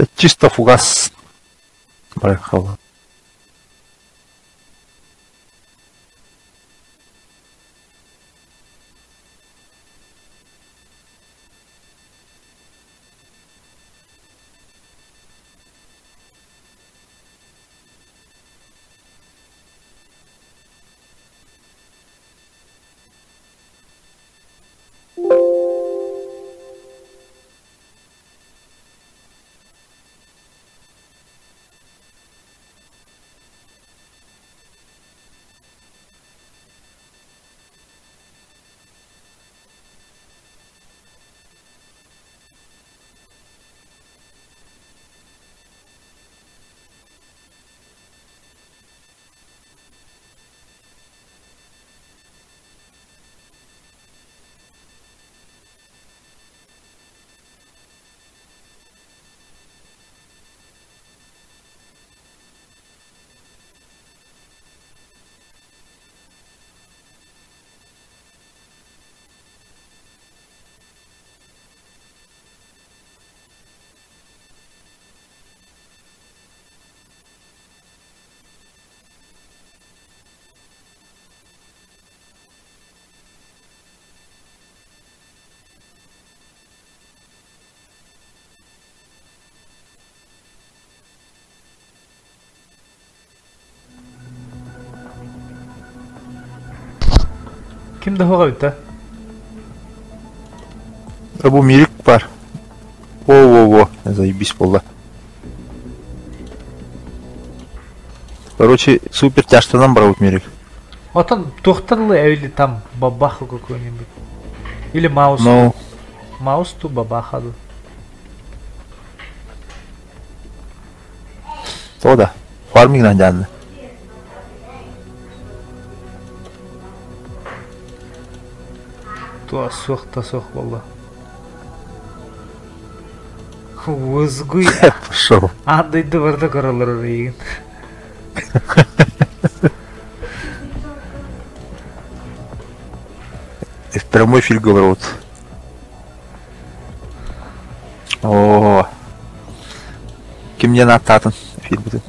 Это чисто фугас. Проехал. Ким да хоға бит, Бу мирик бар. Во-во-во, заебись болла. Короче, супер тяжтанан барабыт мирик. Отон туохтан или там бабаху какой-нибудь. Или маус. Ну, Маус ту бабаха ду. то да. Фарминг жанны. Туа суох та суох болла. Уызгуй. Пошел. Андайды барда королар орайын. В прямой эфир говорю. О, ким не аттатын эфир будет.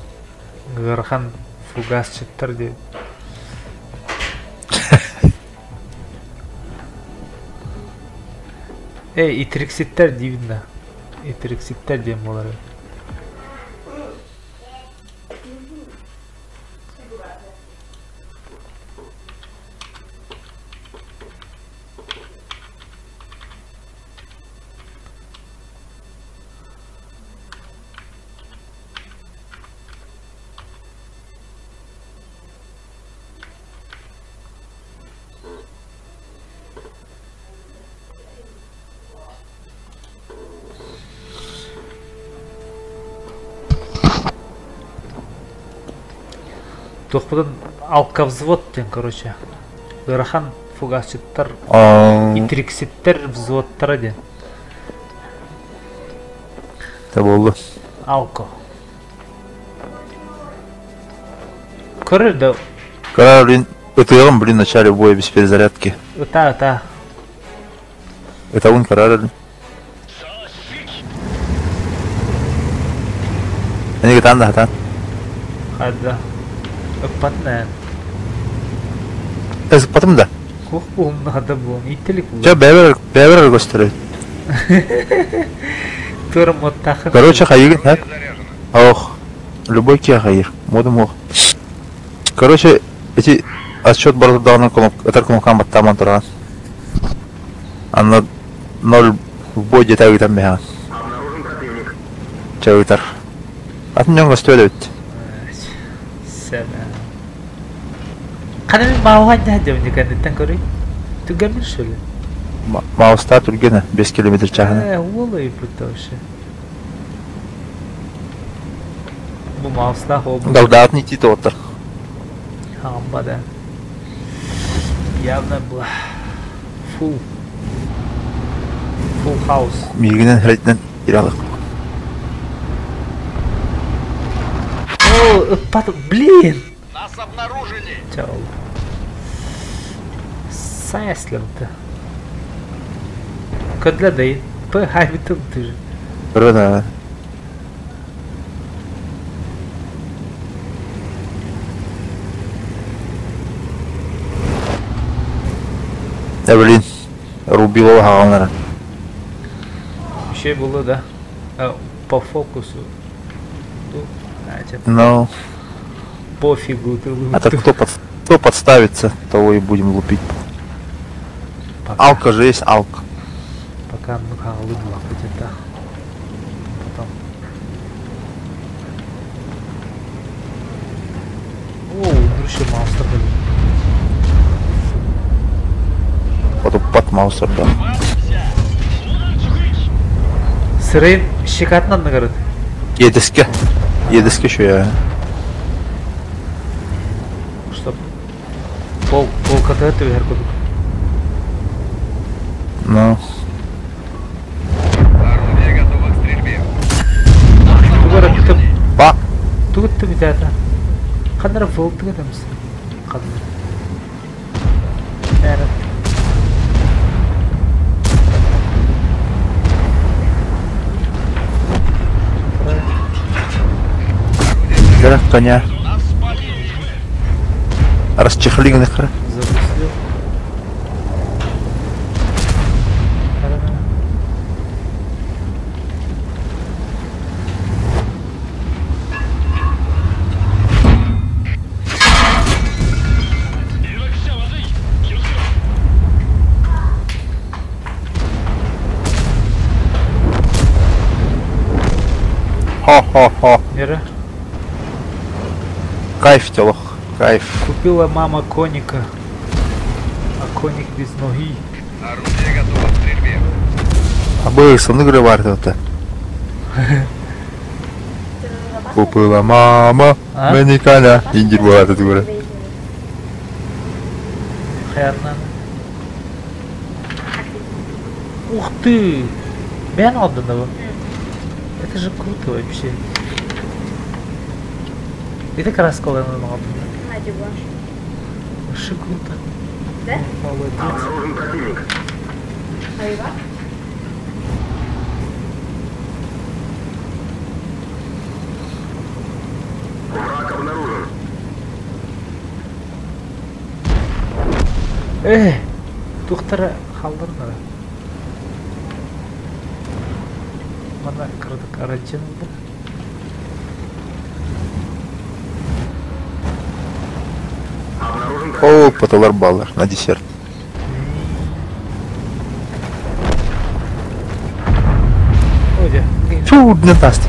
Гырхан фугасчыттар деп. Эй, итрикситтер дейбин да. Итрикситтер диэн буолар. Туохпутун алка взвод диэн, короче. Ыарахан фугасчыттар, итрикситтер взводтара диэн. Это болды. Алко. Көрөр да Когда, блин, ытыгым, блин, в начале боя без перезарядки. ыта ыта. Это он карар, блин. Они говорят, да, да. Хадда. Ыппат нэ. Потом да. Кух буһумна хада буһум. Иттелик Че, була. бэбер, бэбер gösteriyor. Турым оттахын. Короче, хайыр, так? Ох, любой кия хайыр. Модум ох. Короче, эти отсчет бардағынан кнопка, это кнопкам баттаман туран. Анна ноль в бой где-то там бега. Чавитар. Атын нёнга стоит. Сәмә. Қана мен мауға дәдем дегендіктен көрей. Түгәмін шөлі. Мауста түргені 5 километр чағына. Э, олай бұта вообще. Бу мауслах ол бұл Галдатын идти отыр. Хамба да. Явно была. Фул. Фул хаус. Мигінен хретінен иралық. О, ыппат, блин! Нас обнаружили! Чау. Сайаслымты. Көдле дайын. П хайбитым ты же. Бір да. Эвелин Рубилова хаҕаллара. Еще было, да? По фокусу. Ну, Пофигу. Это кто, под, кто подставится, того и будем лупить. Пока. Алка же есть, алка. Пока ну хаалыбла где-то. Потом. О, еще маустер были. Потуппат маусер да. Сырын щекотно нагород. Едеске. Едеске еще я. Чтоб пол пол КТ түһэр курдук. Ну. Орудие готово к стрельбе. Тугу Ба. Тугу түбүтэ Ханнара волтуга тамс. Ханнара. Бәрі. Гора коня. Расчехлигнных. Запустил. Хо-хо-хо. Мира. Кайф, телох. Кайф. Купила мама коника. А коник без ноги. Орудие готово к стрельбе. А был сонны бар это. Купила мама А? мени коня. Индир болады тугура. Хаятынан. Ух ты! Бен отданного. Это же круто вообще. Это краска Леннона отдана. Вообще круто. Да? Молодец. Эх, тухтара халдырнара. Мана кырдык аранчынылды. О, поталар баллар на десерт. Оде. Фу, не даст.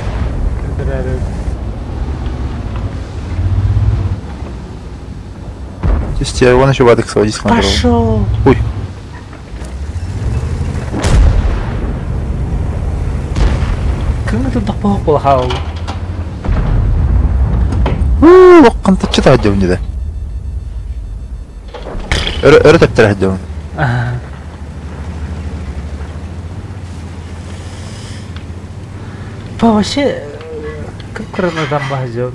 Здесь вон еще вадик сводить смотрел. Пошел. Ой. Кыңы тут пох был хау. Лоққан тачы та хаддем да. Өрө өрө таптар хаддем. Па вообще как крана там бахзем.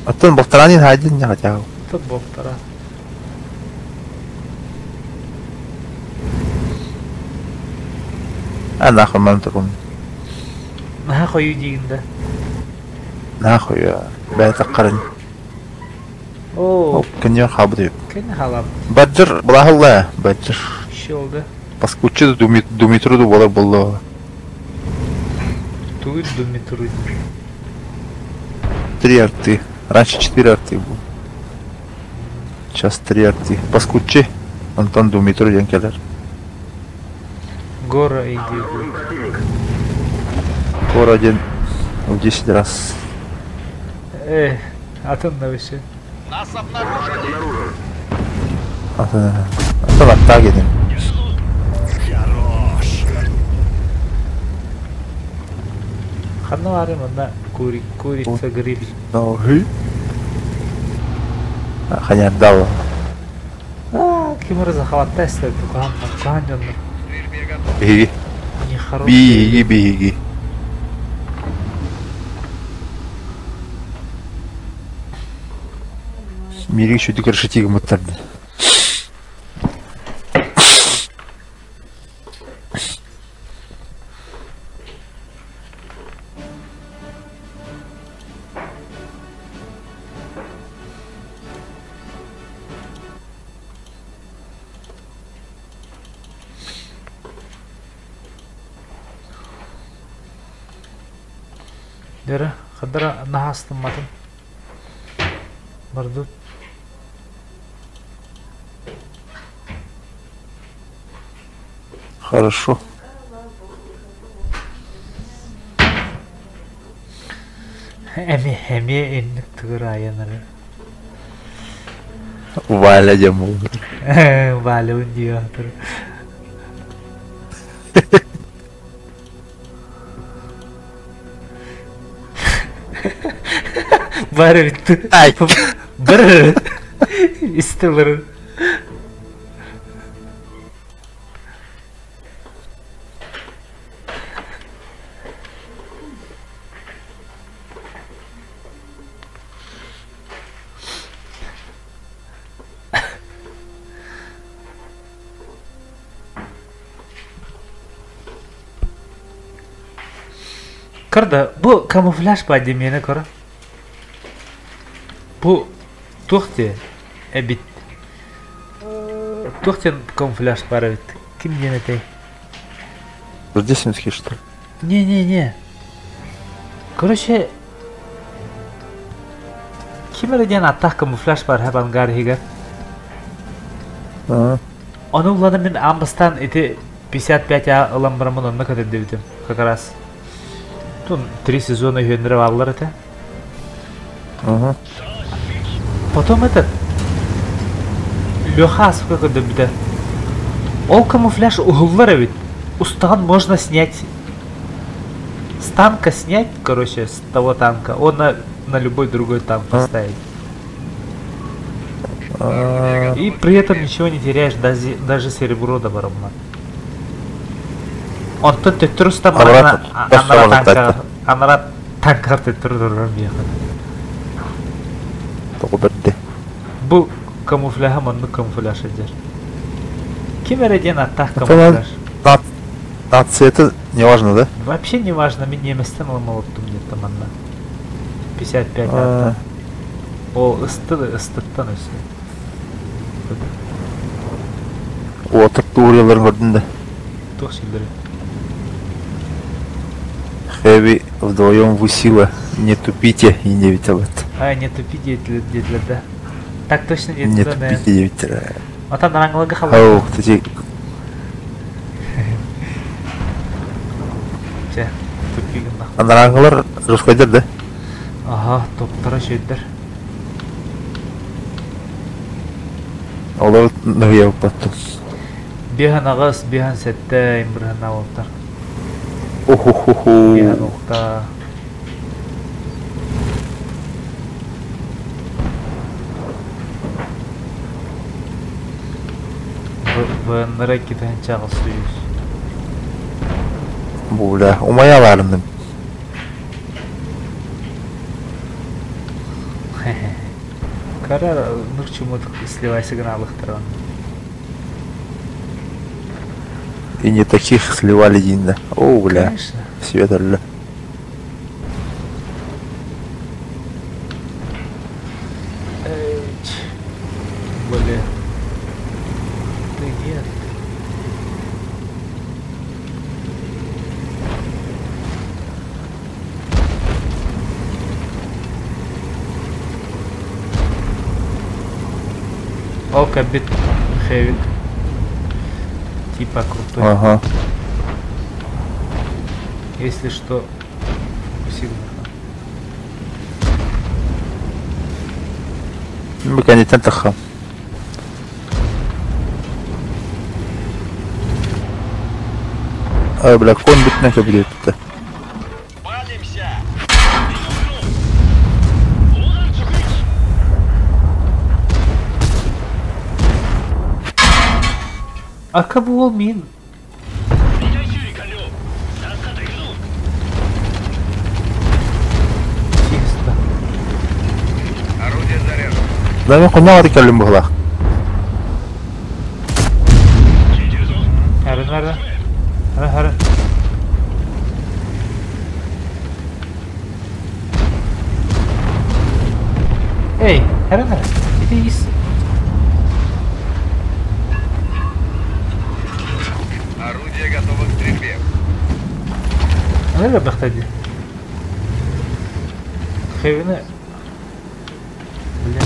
Аттан балтаранин хаддин не хотя. Тут бохтара. А нахуй ман таком. Наха хою дигинде. Нахуй я. Бәйті қарын. О, Кеньон хабды. кен халап. Баджыр булахалла, баджыр. Шилды. Паскучы Думитруду бола болла. Тугит Думитру. Три арты. Раньше четыре арты было. Сейчас три арты. Паскучи. Антон Думитру ден келер. Гора иди. Кор один в 10 раз. Э, атын да вообще. Нас обнаружили. Антон аттаа еден. Ханна бары мында кури, курица гриль. Ноги. Ханя дал. А, ким захватта эстер кухан, кухан жоннор. Стрельбе готово. Биги. Нехороший. Биги, биги. Мири еще дикаршити муттарды. Дьэрэ, хадара наһаа астымматым. Бардыт. Хорошо. Эми эмиэ инник тыгыр айанары. Валя диэн буолар. Валябын дии аатыр. Бар эбит. Ай! Бар эбит. Истилэр. Кырда, бу камуфляж ба диэмиэнэ көрө. Бу туох диэ эбит? Туох диэн камуфляж баар эбит? Ким диэн этэй? Рождественский, что ли? Не-не-не. Короче, ким эрэ диэн аттаах камуфляж баар һэп ангар иһигэр. Ону улана мин аан бастаан ити 55 а ылан бараммын онно көтөрдүбүтүм как раз. Тун три сезона үһүөннэрэ бааллар этэ. Потом этот Леха сука көрдөрбүтэ. Ол камуфляж уһуллар эбит. Устаҕын можно снять. С танка снять, короче, с того танка, он на, на любой другой танк поставить. И при этом ничего не теряешь, даже, даже серебро да бараммат. Онтон төттөрү устан анара танка анара танкаҕа төттөрү турар миэхэ. Тоҕо бэрдэ. Бу камуфляһа маннык камуфляж сылдьар. Ким эрэ диэн аттаах камуфляж. Нацията не важно, да? Вообще не важно, мин немецтэн ылымалыттым диэттэ манна. 55 аата. О, ысты ыстыттан өссө. Уотар туурьяларын көрдүн да. Туох силлэри? Хэви вдвоем вы сила, не тупите и не виталат. А, не тупите диэтилэр да. Так точно Не диэтилэр да. тупите диэбиттэрэ. Отон араҥаларга Ау, халлаан. кстати, Чэ, тупи гыннах. анарааҥҥылар русскайдар да? Аха, топтара үчүгэйдэр. Олор ныһыйабыппаттым. Биэһэн аҕыс, биэһэн сэттэ, имбырыһынаа уолтар. Уху-ху-ху. Биэһэн алта. ВНР иккитиһинчэ аҕыс сүүс. Бля, умайалаарынным. Кара нурчумут сливайся гынаалыхтара. И не таких сливали динда. О, бля. Конечно. Свет өллө. Эй, Блин. Ты нет. О, кабит Хэвик. Типа крутой. Ага. Если что, сильно. Бу таха. Ай, бля, кон бүтнэ кэбилиэттэ. Палимся! А кого мин? Чисто. Орудие заряжено. Да мен хоннаҕа кэллим быһылаах. Харын бара. Хара хара. Эй, харын хара. Иди ис. Орудие готово к стрельбе. Ана бахтади. Хевины... Блин.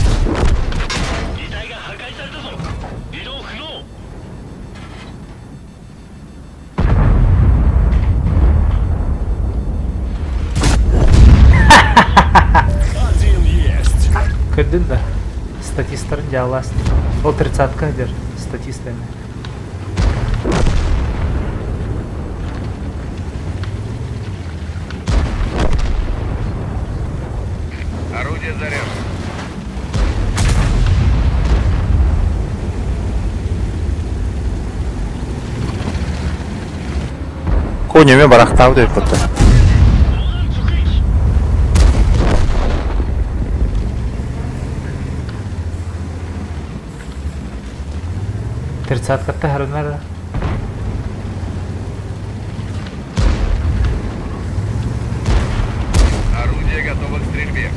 Көрдүн да? Статистарын дьаалаас. Ол тридцатка дэр статистами. Орудие заряжено. Конеме барахтаабыт өйпөттө. Тридцаткатта харынар. Орудие готово к стрельбе.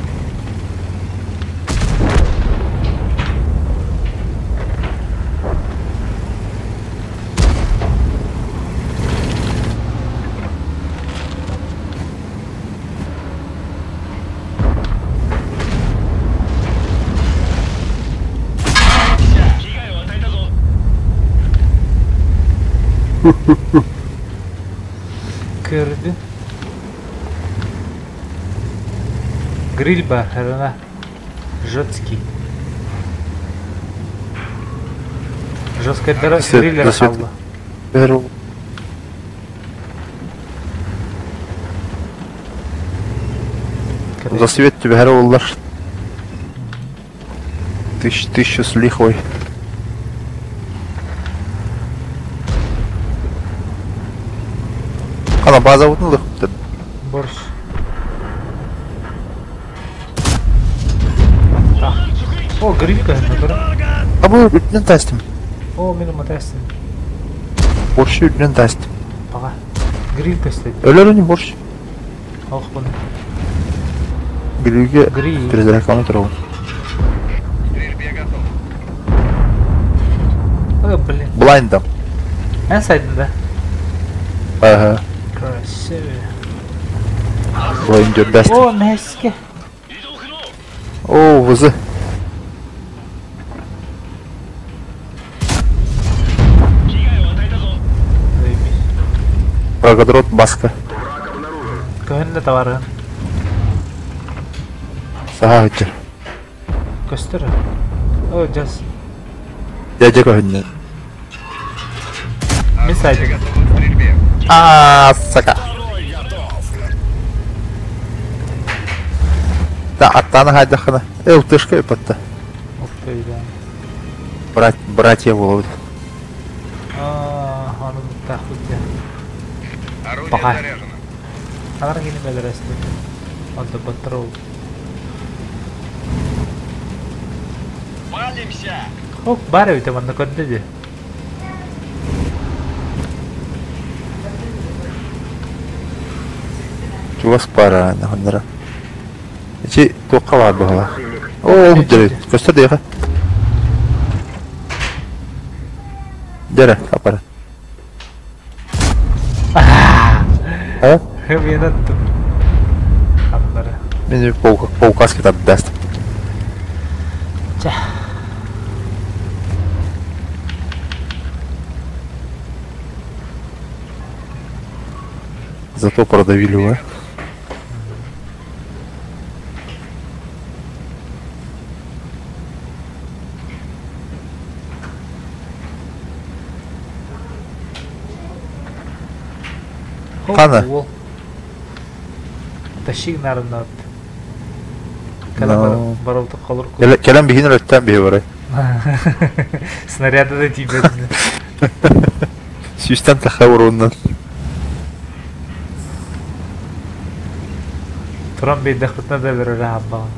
Көрдүн. Гриль бар, харына. Жесткий. Жесткая дыра гриль хаалла. За свет түбэһэр уоллар. Тысяч, тысячу с лихвой. Ана база бутын лыхпыт. Борщ. О, грилька, натура. А бу үтүнэн тастым. О, мен уматайсың. Борщ үтүнэн тастым. Паға. Гриль көстөйт. Өлөр не борщ. Ох, бұны. Грильге Гриль. перезарядканы турабын. Стрельбе готов. О, блин. Блайндом. Эн сайдын да. Ага. Красивый. Блайндер даст. О, мәске. О, вызы. Прогодрот баска. Көһүн да товарын. Саха хыджар. Көстөр. О, жас. Дядя көһүннен. Мен сайдым. Готовы к стрельбе. А, сака. Да, аттаны хайдахына. Эл, тышка ипатта. Оптойдан. Брат, братья воловы. А, аны тахудя. Орудие Пока. заряжено. Алар кини бәләрәсте. Анда батырыл. Палимся! Оп, бар бит анда көрдү ди. Чугас пара, нахандара. Ичи тоққа бар бұғала. О, дәрі, көстер дейға. Дәрі, апара. А? Мен аттым. Аннары. Мен полкас китап даст. Ча. Зато продавили его. Хана. Тащи нарынат. Кэлэн барылты холор Кэлэн биһин өрөттөн биһи барай. Снаряды да тиийбэтин. Сүүстэн таха уруннан. Туран бейдэхпитинэ да өлөрөрө хаалбаҕын.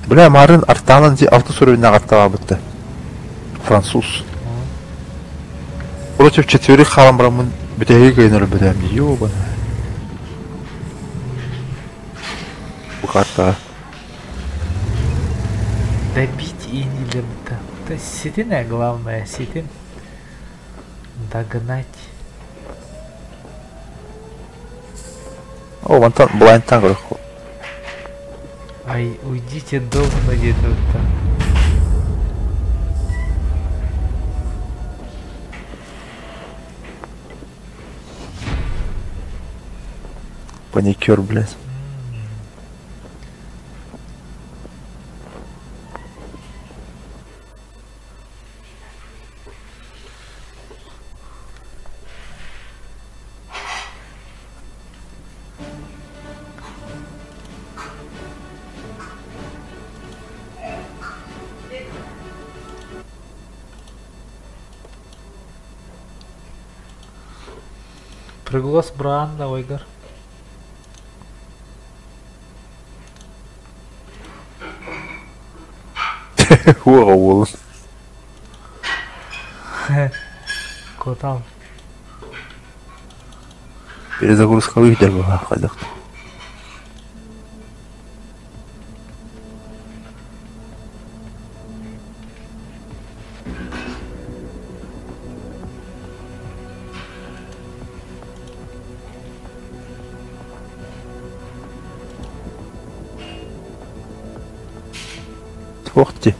Бля, марын артаанан ди алты суруйна артаабытта. Француз. Против четверых халам брамын бүтэһиги кыйнар бүтэм ёбана. Бу карта. Добить и не лента. То есть сетина главное, сетин догнать. О, мантан блайндтан көрөх. Ай, уйдите дома где-то вот там. Паникер, блядь. Приглас Бранда, Ойгар. Уоҕа уолун. Котал. Перезагрузка выйдер была хайдах. Туох дии.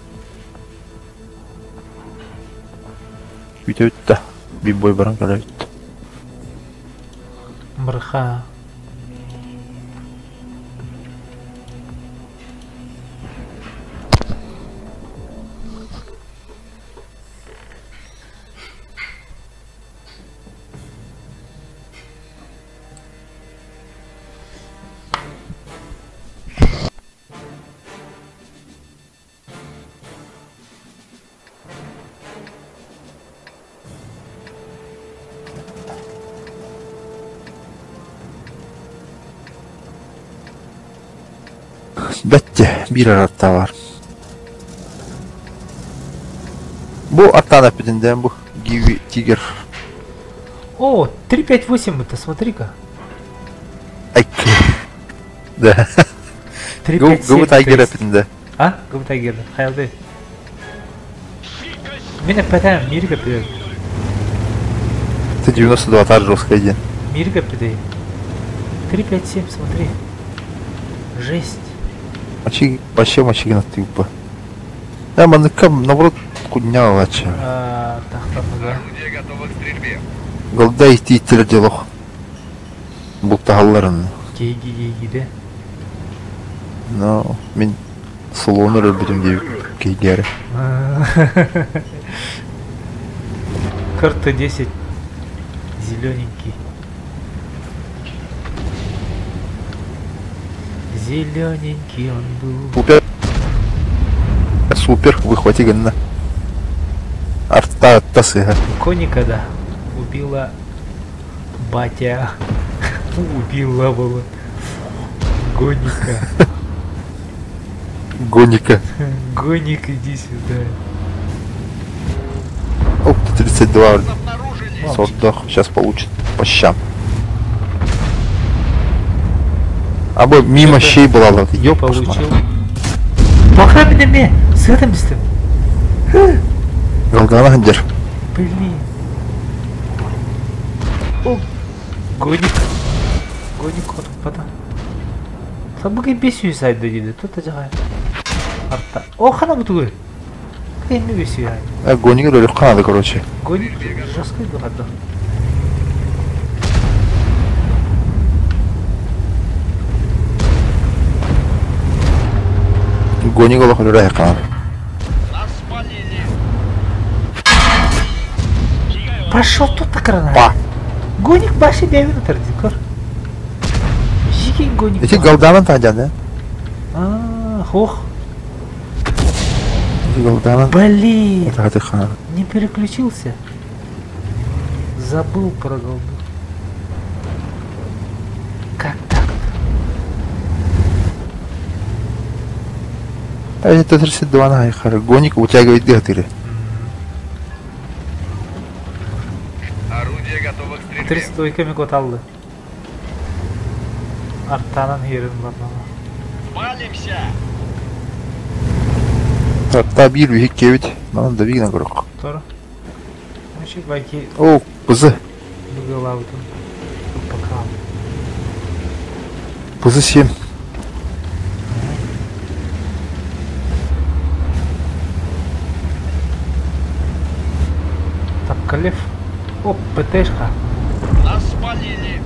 Бүтэ бүттэ. Биир бой баран кэлэбит. Мырха. Бэттэ, биир араттаа бар. Бу аттаан эппитин бу Гиви Тигр. О, 358 это, смотри-ка. Ай. Да. 3, Гу 5, 7, Тайгер то есть. эппитин А? Губы Тайгер. Хаялды. Мин эппэтэ, Мирга пидей. Т-92 тар жесткий день. Мирга пидей. 3, 5, 7, смотри. Жесть. Мочи, вообще мочи на тупо. Да, маныкам, наоборот, кудня лача. А, тахтан да. Орудие готово к стрельбе. Голда идти идти делох. Буктагалларын. Гейги гейги де. Но, мин салоныр өлбүтүм дип кейгери. Карта 10. Зелененький. Зелененький он был. Супер. Супер, выхвати гынна. Арта тасыга. Коника, да. Убила батя. Убила была. Гоника. Гоника. Гоник, иди сюда. Оп, 32 Нас обнаружили. сордох. Сейчас получит по щам. А бы мимо Это щей была, вот, Не ёпта получил. Плохая меня с этим с Голдана хандер. Блин. О, гоник. Гоник вот потом. Табыгы бесүү сайды дейді. Тут ажага. Арта. О, хана бутугу. Кайны бесүү ай. А гоник роль канады, короче. Гоник жестко гады. Гоник олох роль канады. Нас спалили. Пошел тут такрана. Па. Гоник баши бявин тардикор. Жики гоник. Эти голданан тадян, да? А, хох. Эти голданан. Блин. Это хаты хана. Не переключился. Забыл про голду. Как так-то? А это 32 на хайхар. Гоник вытягивает дыхатыры. Орудие готово к стрельбе. 32 кemi алды. Арттанан херин барнама. Палимся. Тарта бир бихик кебит. Манан да бигна көрөк. Тора. Вообще байки О, кызы. быгылаутун. Пока. ПЗ-7. Тапкалев. Оп, ПТшка. Нас спалили.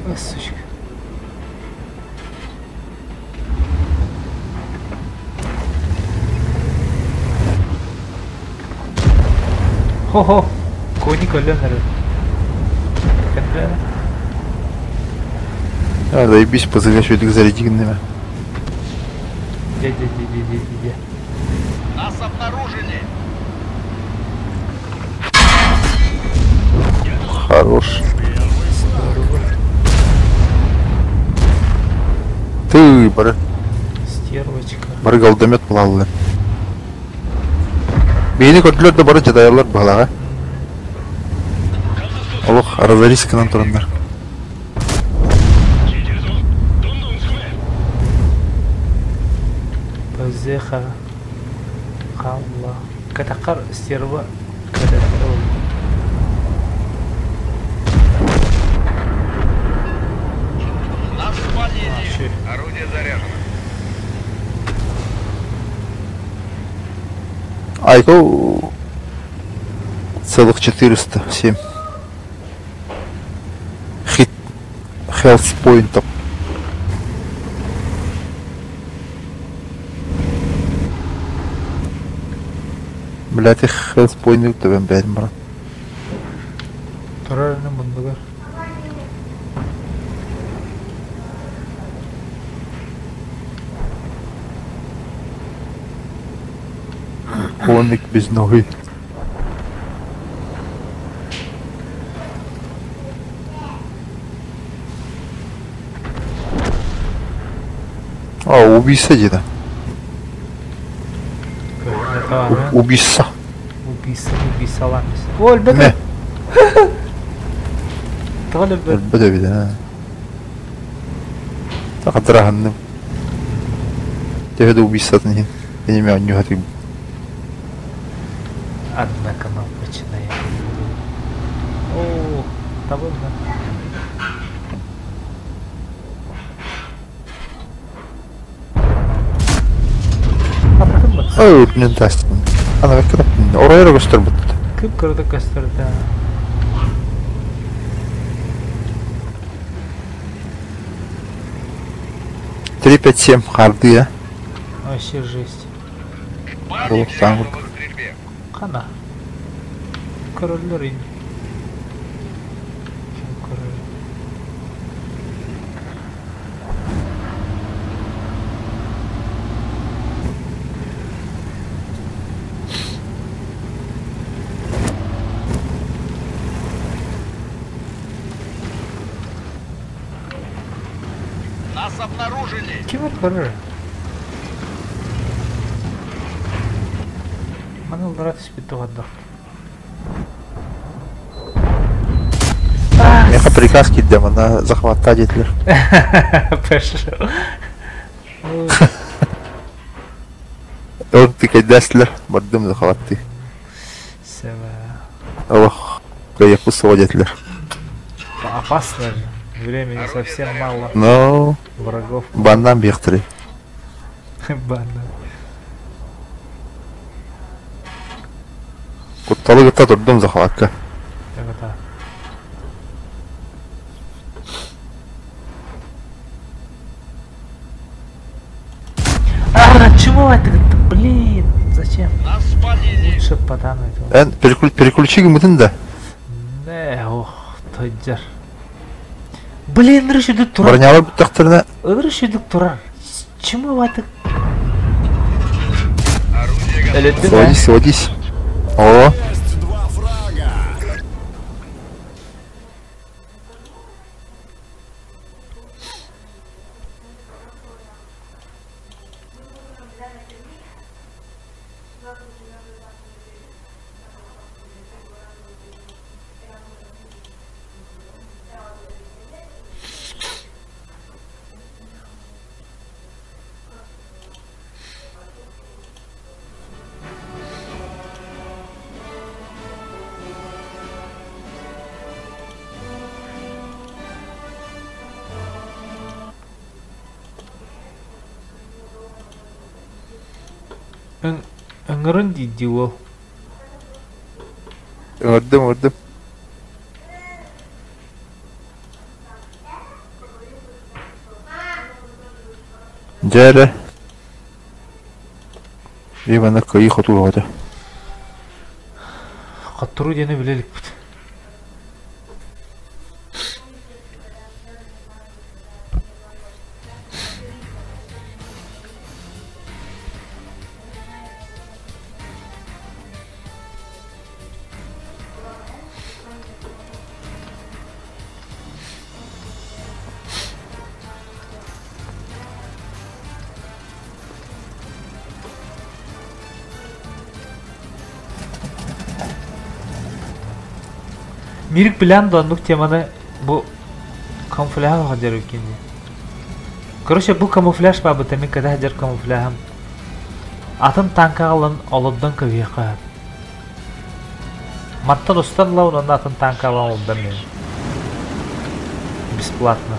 Ой, сучка. Хо-хо! Коник өлөн эрэр. Кэннэ А, заебись, ПЗ-га шөйдүк заряди гынныма. Дьэ, дьэ, дьэ, дьэ, дьэ, дьэ. Нас обнаружили. Хорош. Ты, бары. Стервочка. Бары голдомет булаллар. Бейни көрдүлөр да бары дьадаялар быһалаҕа. Олох разорисканан тураннар. ПЗХ хаалла. Катахар стерва кэтэтэ буолла. Нас спалили. Орудие заряжено. Айко целых 407. Хит health point. Блядь, их health point төбөн бэйдим баран. Турар ини муннугар. Коник без ноги. А, убийца где-то. Убийца. Убийца, убийца ламис. О, өлбөтө. Тоҕо өлбөт? Өлбөт эбит, аа. Тахатыраһынным. Төһө да убийствотын иһин. Киниме оонньууһатыым. Одна кнопочная. О, табылла. Таптым Ой, үрдүнэн таастым. Ана бэккэ таптым. Оройоро көстөр бутту. Кып-кырдык көстөр да. 3-5-7 харды, а? Вообще жесть. Олох саҥ. Хана. Көрөллөр ини. Ким көрөр? Нас обнаружили. Ким көрөр? Маны ыллара түспүт туһаддах. Меха приказ киирдэ манна захваттаа диэтилэр. Пошел. Ол тикэйдээстилэр, бардым захваттыы. Сема. Олох кыайыахпыт суоҕа диэтилэр. Опасно же. Времени совсем мало. Но Врагов. баннаан биэхтэрий. Банна. Кутталы кытта турдум захватка. Это. А, чему это? Блин, зачем? Нас спалили. Лучше потануть. Эн переключи гымытын да. Не, ох, тойдер. Блин, ырыш турар. Бронялар бүттэхтэринэ Ырыш турар. Чему это? Орудие готово. сводись, сводись. О, Есть два фрага. Ыҥырын дии уол. Ыҥырдым, ыҥырдым. Дьэ эрэ. Ивана кыайыы хотуу этэ. Хотторуу диэни билэ иликпит. Мирик билэн да оннук теманы бу камуфляһы сылдьар кини. Короче, бу камуфляж баабыта мин кэтэ сылдьар камуфляһым. Атын танкаҕа ылан олордон кэбиһиэххэ сөп. Мантан устан ылабын уонна атын танка ылан олордон биэрэбин. Бесплатно.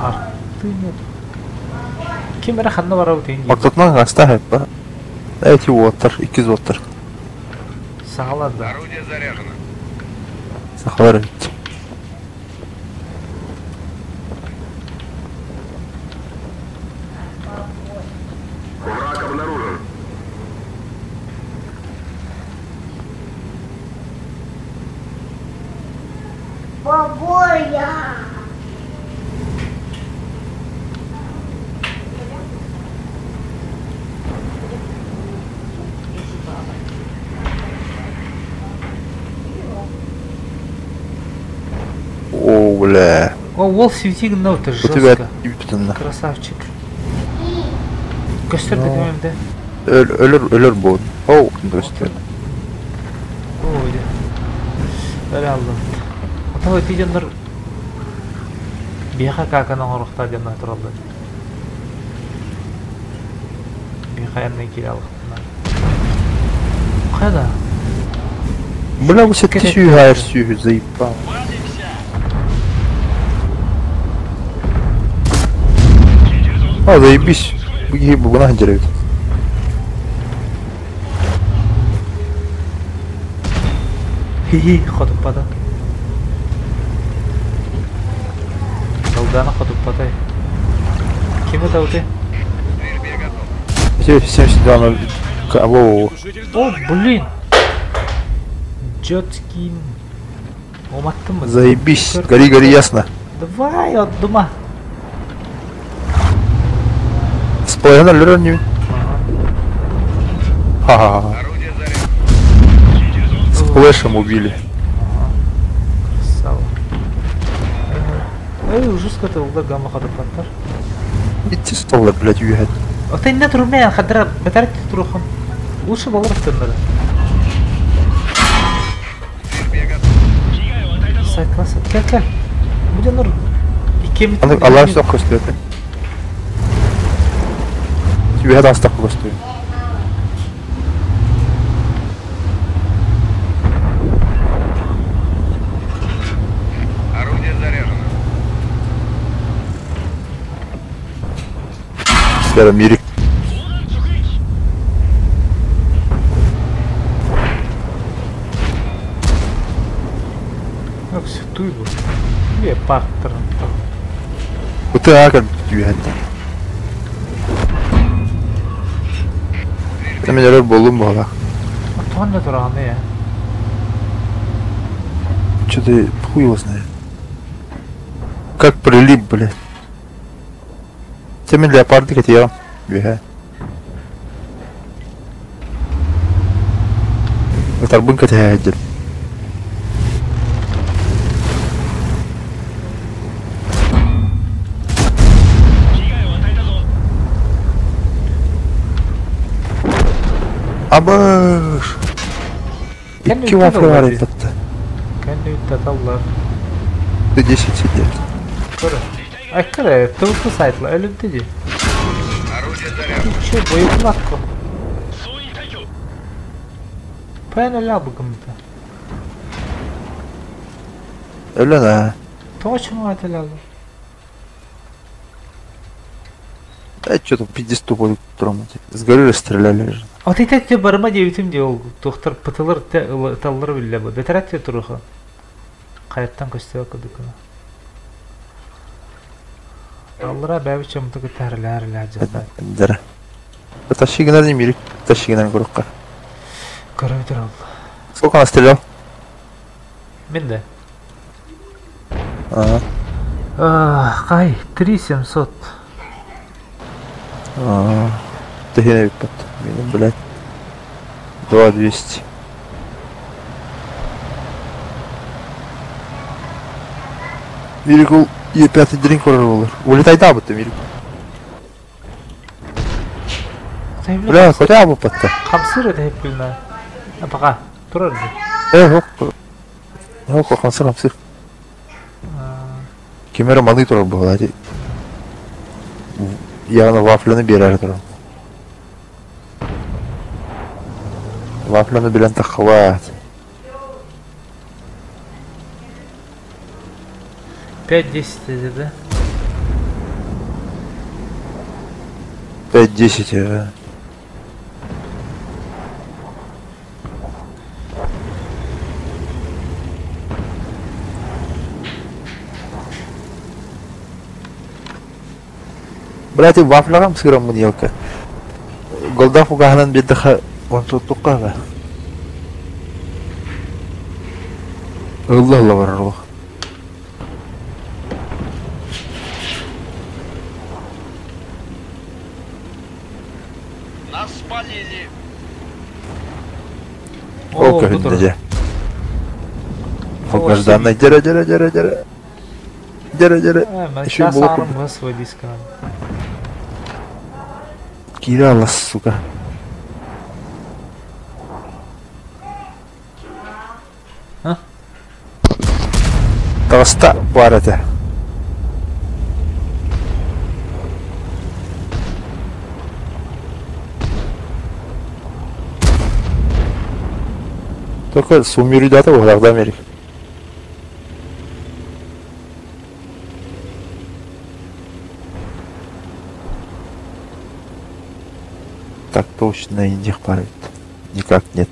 Арты нет. Ким эрэ ханна барабыт иһин диир. Ортотунан гаста хайпа. Эти уоттар, иккис уоттар. Саҕалар да. Орудие заряжено. Сахалар эбит. Враг обнаружен. Бабуля! О, бля. О, уол свети гынна это У тебя жестко. тибитинна. Красавчик. Көстөр да кемем да. Өлөр, өлөр буолун. Оу, көстөр. Ой, Өлө алдым. Ото ити дьоннор биэхэ каканы оҥоруохтаах дьоннор тураллар. Биэхэ айаннай киирэ алыхтына. Хайда? Бля, бу сетте сүүһү айар сүүһү заебал. А, заебись. Бу киһи бугуна сылдьар эбит. Хи-хи, хотуппата. Долгана хотуппатай. Ким это ты? 72 0... Воу. О, блин! Джоткин. Уматтым Заебись. Гори, гори, ясно. Давай, от дума. Сплэйна өлөрөн Ха-ха-ха. С флешем убили. Красава. Эй, жестко ты улда гамма хадапаттар. Идти столла, блядь, уехать. А ты не турмен, хадра, бетарт турухан. Лучше балар тыннары. Сайтласа, кел кел. Бу дьоннор иккиэмит Аллах все көстүөтэ. Үөһэ таастах көстүө. Орудие заряжено. Бера мирик. Ок, туй бу. Бе парктыр. Ыты аакар үөһэттэн. Мен өрөр боллум буола. Туган да тураганы я. Что-то хуй его знает. Как прилип, блядь. Те мен леопарды хотел. Үөһэ. Ытарбын кэтэһээддин. Абыш! Икки вафля бар этте. Кэнни үттаталлар. Ты 10 сидеть. Көрө. Ай көрө, ПВП сайтла өлүнтү ди. Орудие заряжено. Ты че, боекулакко? Пэн өлө быгымда. Өлөн аа. Тоҕо чуҥаат өлө. Да что-то пиздец тупой турам. Сгорели, стреляли же. От ити барыма диэбитим дии ол туохтар пытылар ыталлар биллэ бу. Бэтэрээт туруха. Хайаттан көстүбэт курдук гына. Аллара бэйэбит чоммуту кытта харылаа-харылаа дьахтар. Дара. Тащи гына не мири. Тащи гына көрөххө. Көрөбүтэр ол. Сколько она стрелял? Мин да. Ага. Хай, 3700. А, Ты блядь. 2200. Мирикул Е5 дринк короллар. Улетай да бу Мирик. Бля, хотя бы патта. Хамсыр это хеппилна. А пока. Турар. Э, хок. Хок, хамсыр, хамсыр. Кемере малы турар буолла. Яғны вафляны берер турар. Вафляны билэн таххабат. 5-10 это, да? 5-10, ага. Блядь, вафляҕа сыраммын елка. Голда фугаһынан биэрдэххэ онтуттукка да. Ылла ылла барар олох. Нас спалили. Ол көһүннэ дьэ. Долгожданный дьэрэ дьэрэ дьэрэ дьэрэ. Дьэрэ дьэрэ. Еще саарым свой диск. Киирэ алас, сука. А? Таҕыста баар этэ. Только суммируйдата буолар Америка. Так точно и не парит. Никак нет.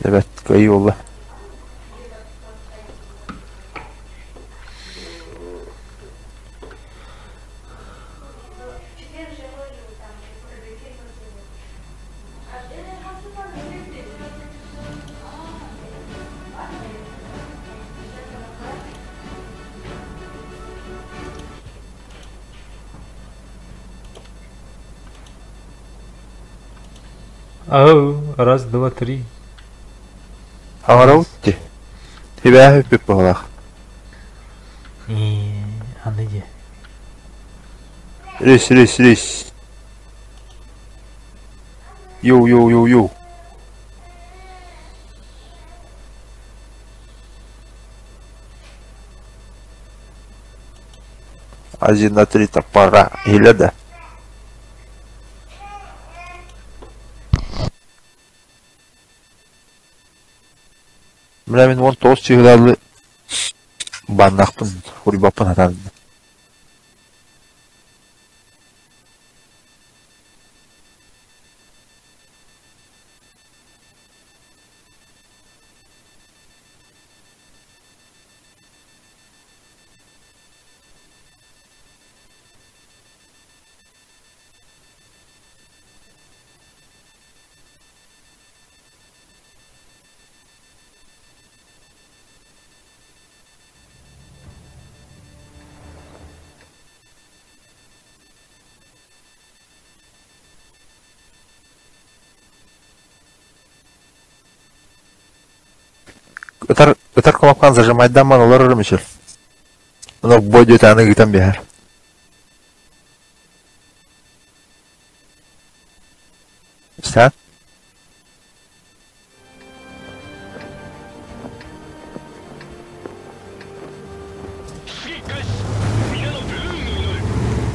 Evet, iyi oldu. Ау, раз, два, три. Аҕара дии. Тибээһи бүппүт быһыылаах. Аны дии. Рис, рис, рис. Йоу, йоу, йоу, йоу. Один на три топора. Или да? Бля, мин уон тоҕус чыһылаалы баннахпын, хуруйбаппын сатаан. Ытар, ытар кнопканы зажимайдаан олорор Мишель. Онон диэтэҕинэ ыытан биэрэр. Sen?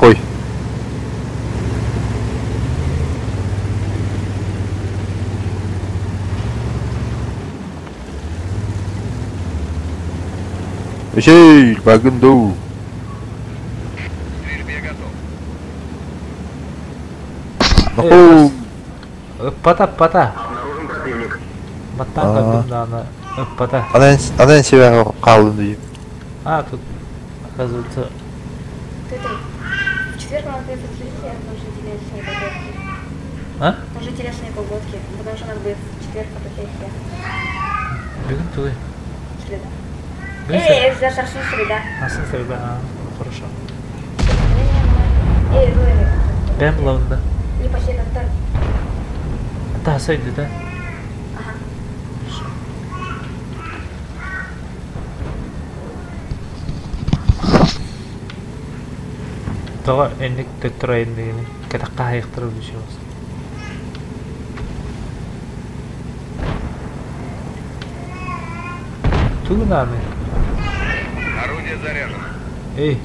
Ой. Эй, багынду. Стрельбе готов. Нахуй. Ыппата, ыппата. Обнаружен противник. Баттаан көрдүм даҕаны ыппата. Анан анан себя хаалын дии. А, тут, оказывается... В четверг у нас будет фотосессия, нужны телесные погодки. А? Нужны телесные колготки, потому что у нас будет в четверг фотосессия. Бүгүн тугуй. Среда. Бүгүн Эй, завтра среда. Сын среда, а, хорошо. Эй, ну, Бэм лавында. Не почти как Да, сойду, да? Ага. Хорошо. Тоҕо инник төттөрү айанныгыный? Кэтэххэ аһыйахтара бүчүөҕүс. Тугунааны? Орудие заряжено. Эй,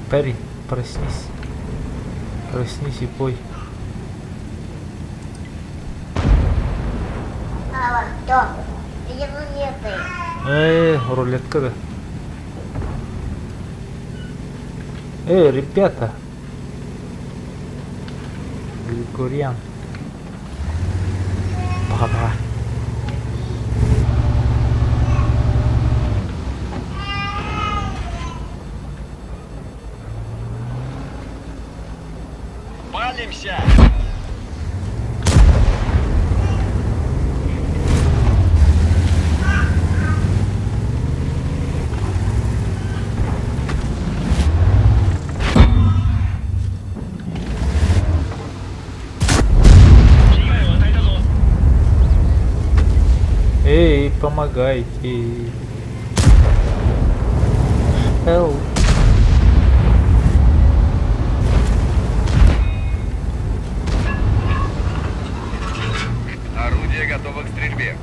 парень, проснись. Проснись и пой. Эй, рулетка да. Эй, ребята. Григорьян. Пока-пока. Палимся! Эй, помогайте. Help. Орудие готово к стрельбе.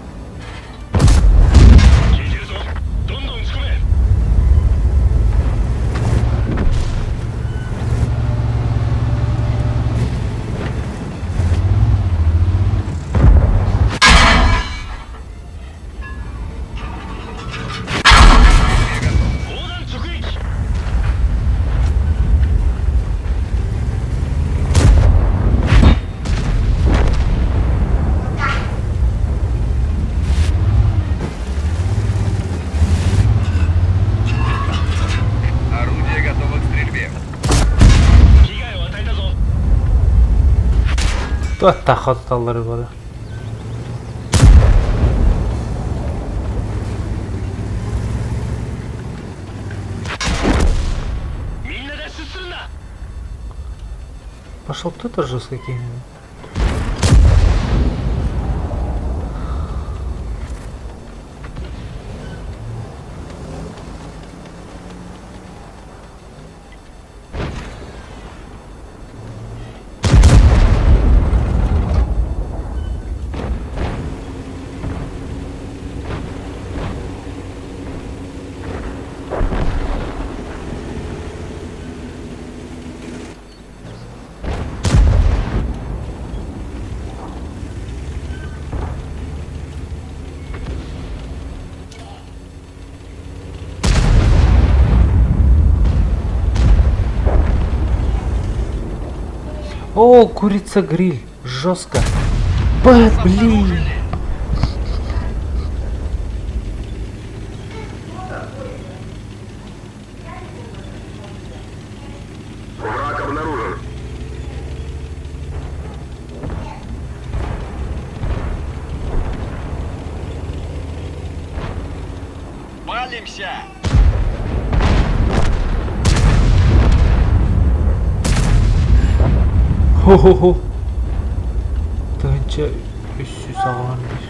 Орудие готово к стрельбе. Туох бары. Пошел кто-то жестко каким-нибудь. О, курица гриль. Жестко. Блин. Враг обнаружен. Палимся! Хо-хо-хо. Тыһыынча үс сүүс аҕыһан биир.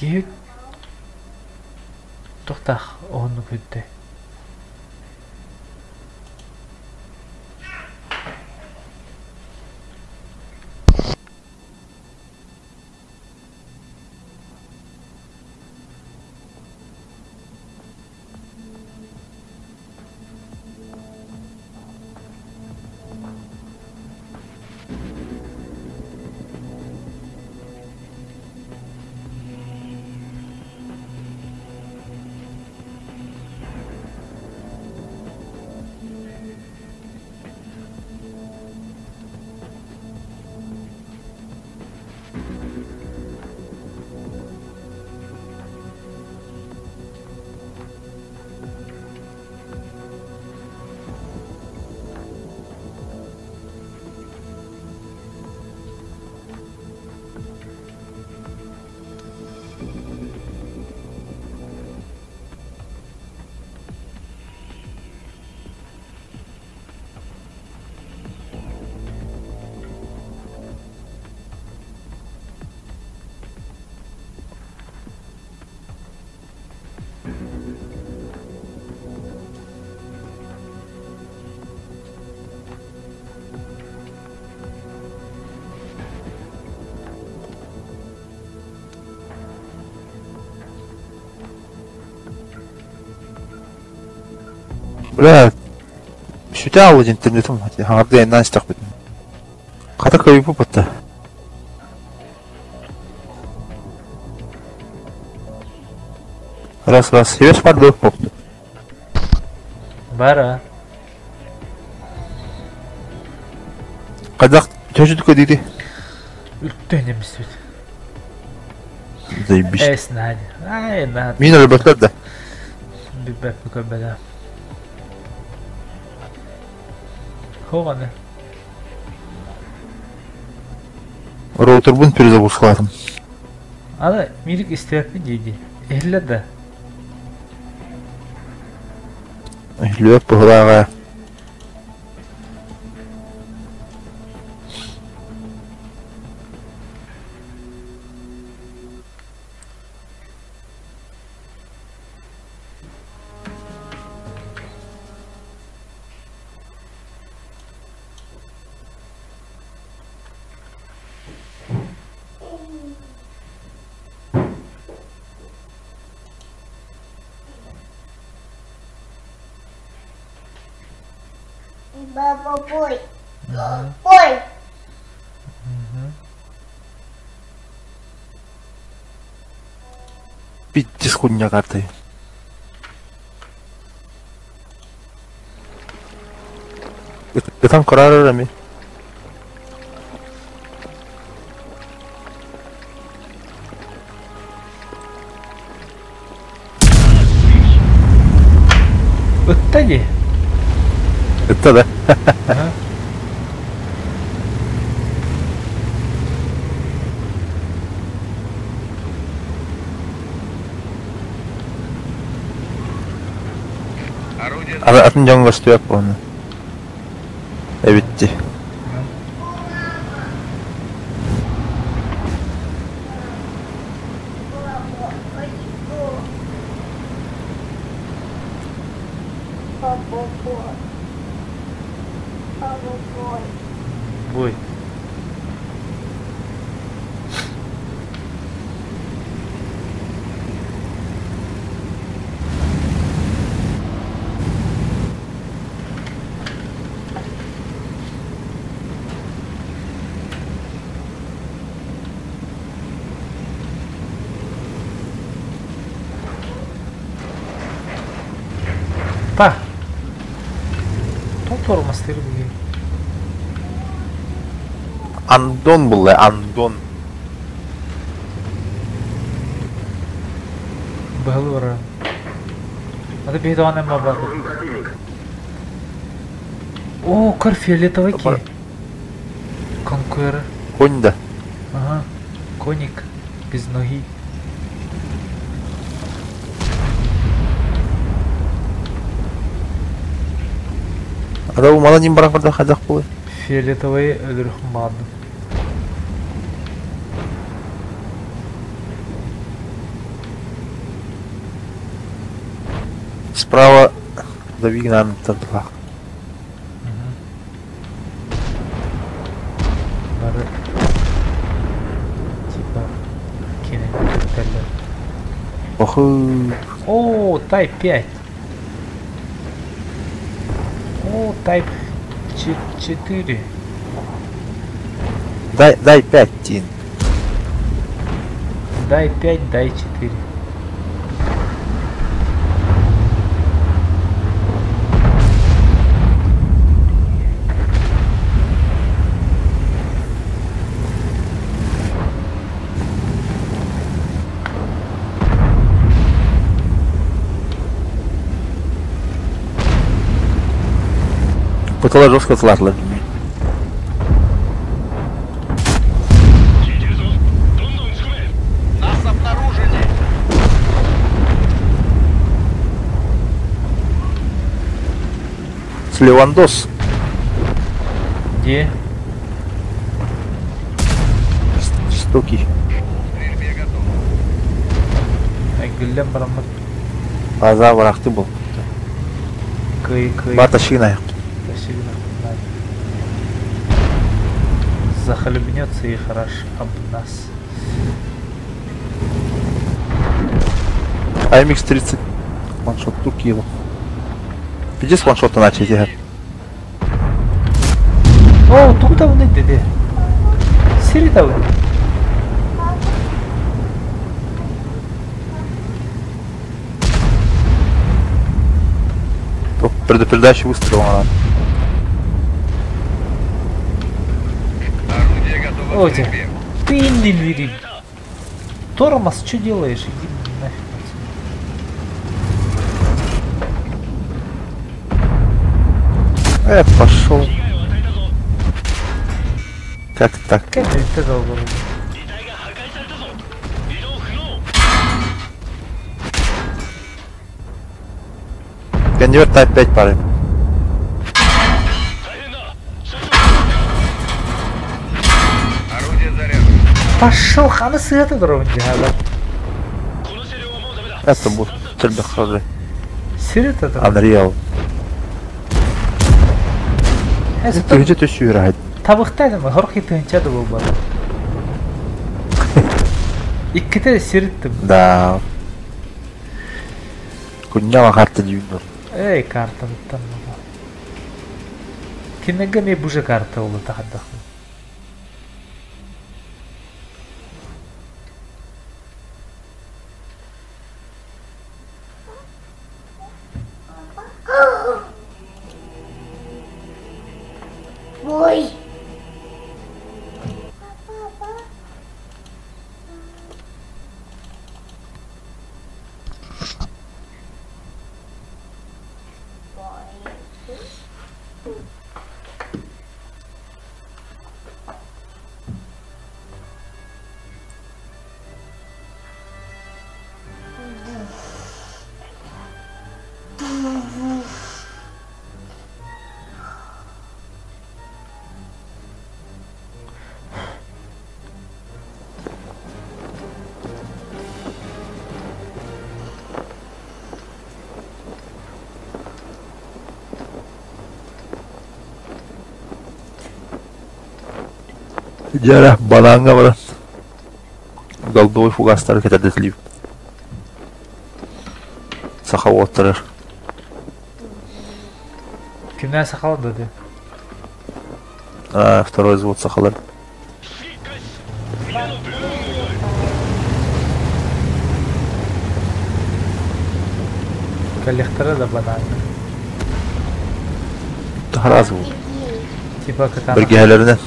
Киһи туохтаах уһуннук үрдэ. Бля, сүтэ аалы диэн интернетим хаҥарда айаннаан истэхпитинэ. Хата кыайбыт батта. Раз, раз. Сибээс бар дуо? Бара. Хайдах төһө диди? Үлтэн эмиспит. Заебись. Эс Надя. Ай, Надя. Мин өлбөттөр да. Билбэппин көрбөтө. Хоҕаны. Роутербун перезагрузкалаатым. Аны миирик истибэппин дии-дии. Иһиллэр да? Иһиллибэт быһыылааҕа. Баба бой. Бой. Пиздец хуйня картой. Ытан көрөр эми. Ытта дии. Ытта да. Атын дьоҥҥо көстүбэт буолна. Эбитти. Бой. Па. Тормастыр бүгүн. Андон булла, Андон. Быһылы барар. Аты биһи тоҕон эмма бар. О, көр фиолетовый ки. Конкуэр. Конь да. Ага. Коник без ноги. Ата бу мала ним баран көрдө хайдах буолуй? Фиолетовый өлөрүхүн баҕардым. Справа Давигнан тардылаах. Бары типа кинини кэттэллэр. Оху. О, Type 5. О, Type 4. Дай, дай 5, Тин. Дай 5, дай 4. Пытала жестко слатла. Нас обнаружили! Сливандос. Где? Штуки. К стрельбе готов. Гүллэн бараммыт Аза барахты был. кый кый. Бата шина. Захлебнется и хорош об нас. AMX 30. Ваншот ту кило. Пиздец ваншота начали играть. О, тугу табын деди. Сири табын. Предупреждающий выстрел надо. Орудие готово О, к стрельбе. Ты не вери. Тормоз, что делаешь? Иди нафиг отсюда. Пошел. Как так? Как это долго? Конверт Type 5 парень. Орудие заряжено. Пошел, ханы сыгата дорогу дихада. Это будет стрельба Сири это Unreal. Ты где ты все играет? Табыхта эми хорки тыгынча да болбады. Икките сириттим. Да. Куняла карта дюймер. Эй, карта буттан була. Кинеге ме буже карта олу тахадах. Ой. Дьара бананга баран. Голдовый фугастар кетердетилип. Саха оттарар. Кимнен сакал dedi. А, второй взвод сахалар. Коллектора да банан. Таразы бу. Типа катана. Биргелеринен.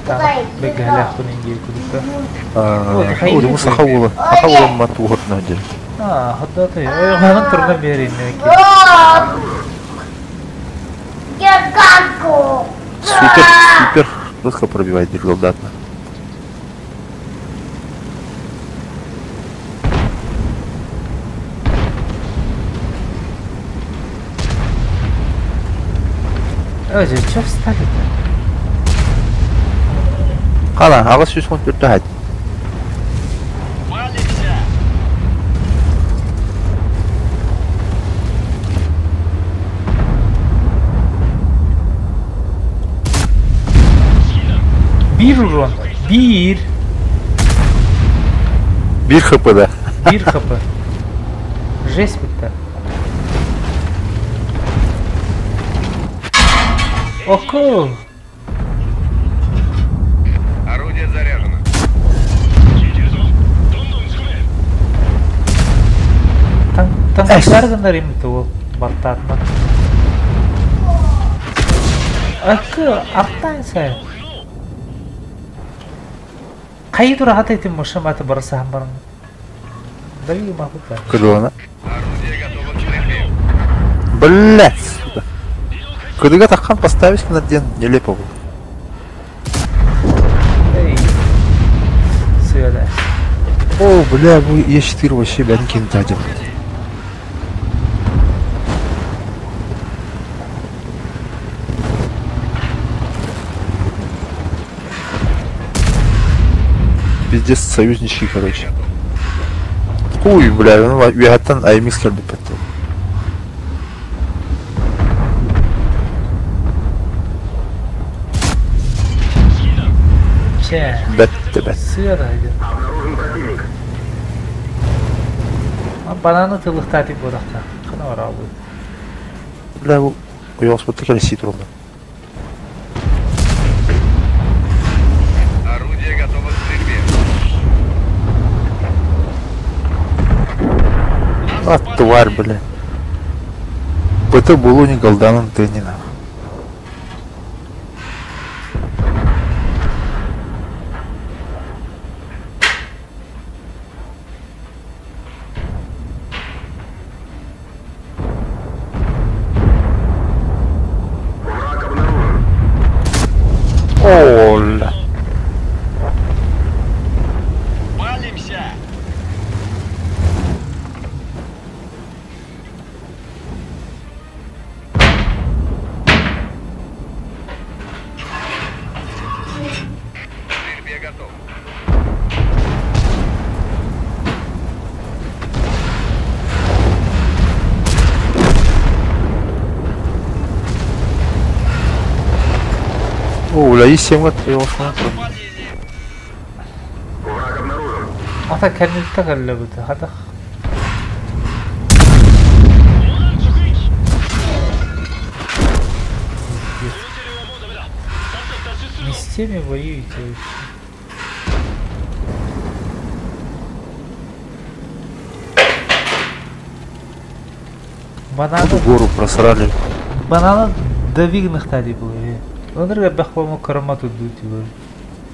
Катана. Биргелер хунин диye кудукта. Ой, саха ула. Саха ула ма туғыртына дер. А, хаддаты. Ой, ханын турна берин. Я каку. Супер, супер. Жестко пробивает солдата. Ой, что встали-то? Қала, ағыс 114 хат. Валимся! Биир урон. Биир. Биир хп да. Биир хп. Жесть битта. Оку! Орудие заряжено. Танкар гыннар имит ол бартаатма. Акы артан сай. Хайы тураха этим машина барса баран. Дави махута. Кыдылана. Орудие готово к стрельбе. Блять, сука. Кыдыга тахан поставить на день нелепо было. Эй. Сыада. О, бля, вы Е4 вообще, бля, не дадим. Пиздец, союзнички, короче. Хуй, бля, ну, уяттан аймикс кэлбит бэтте. Чэ. Бэтте бэт. Сыада диэн. Бананы тылыхтаати буолахта. Хана бараабыт. Бля, бу уйоҕуспутта кэлэсии тураллар. Орудие готово к стрельбе. А, тварь, бля. ПТ булуни голданом тенина. Оля. Палимся! К стрельбе готов. О, бля, и 7 лет уйоҕуспутта. Ата кэнниттэ кэллэбит. Хатах. Не с теми воюете вообще. Бананы, Гору просрали. бананы давигнахтали были. Оныр бахваму карамату дути был.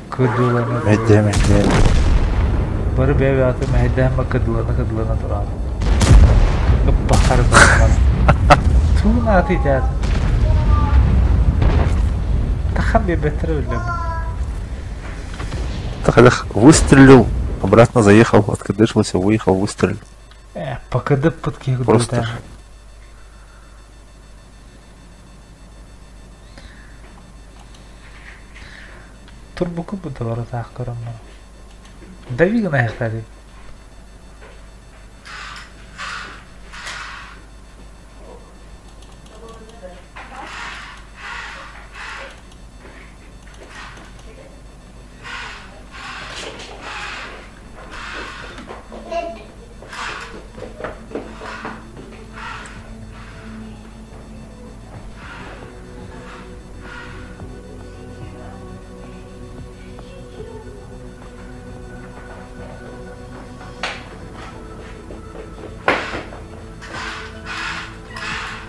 Кыдылана. Мэдде, мэдде. Бары бэби аты мэйдэхма кыдылана кыдылана туран. Бахар бахар. Туна аты тят. Тахан бе бетер билем. Так, выстрелил, обратно заехал, откадышился, выехал, выстрелил. Покады пытки Просто. Турбуку бу бара таах көрөммө. Давигна яхтари.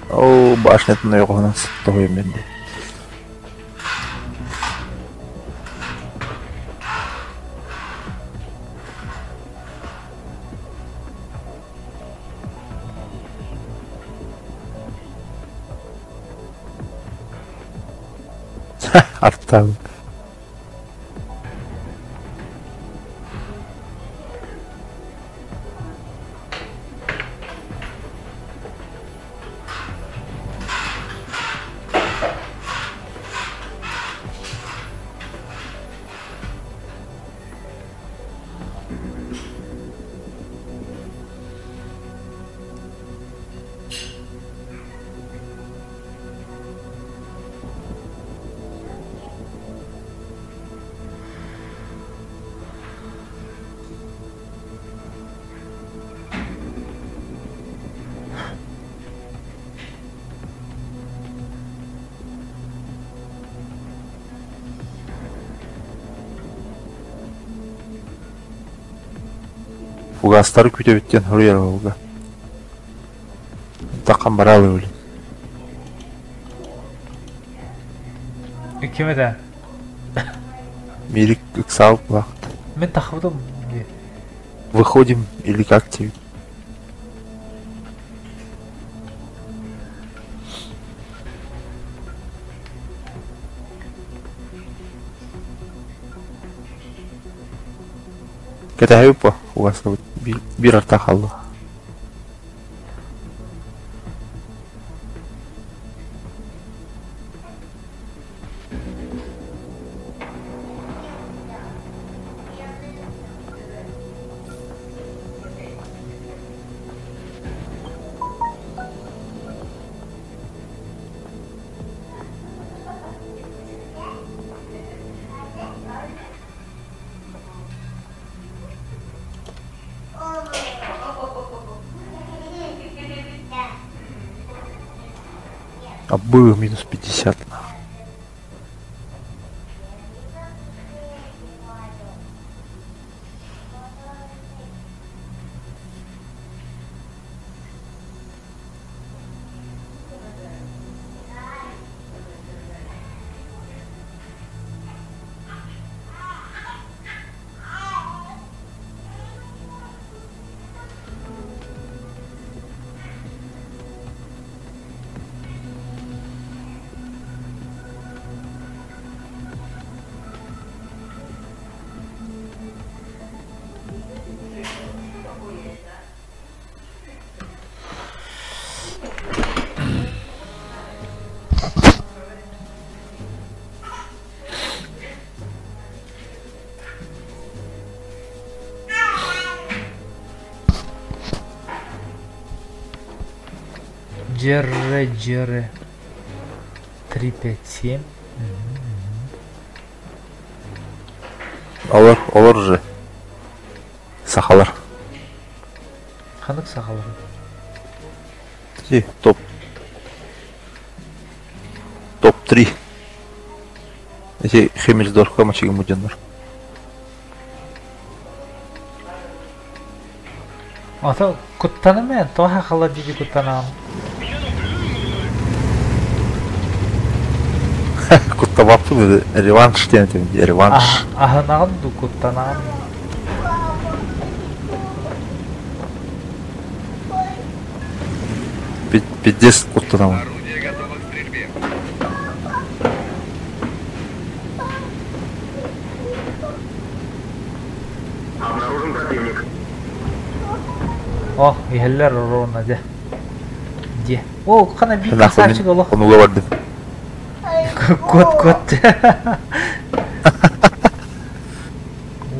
О, башнятын ойоҕоһунан тоһуйан биэрдэ. Артан. Угаастары күүтэбит диэн суруйар уолга. Таххан бараалы били. Ким этэ? Мирик ыксаал кулаах. Мин тахыбытым дии. Выходим или как тебе? Кэтэһэбит бо, угаастабыт. Биир арта хаалла. А было минус 50. Джерре, Джерре. 3, 5, 7. Олор, олор же. Сахалар. Ханнык сахалар? Ти, топ. Топ-3. Эти Хемельсдорфка мачигы муденнар. Ата куттаным мен, тоха хала диди куттанам. Куттабаппын реванш диэн этим, реванш. Аһынаҕын ду куттанаҕын. Пиздец куттанамын. Орудие готово к стрельбе. Обнаружен противник. О, иһэллэр ровно дьэ. Дьэ. О, хана биир красавчик олох. Онуга бардым. Кот, кот.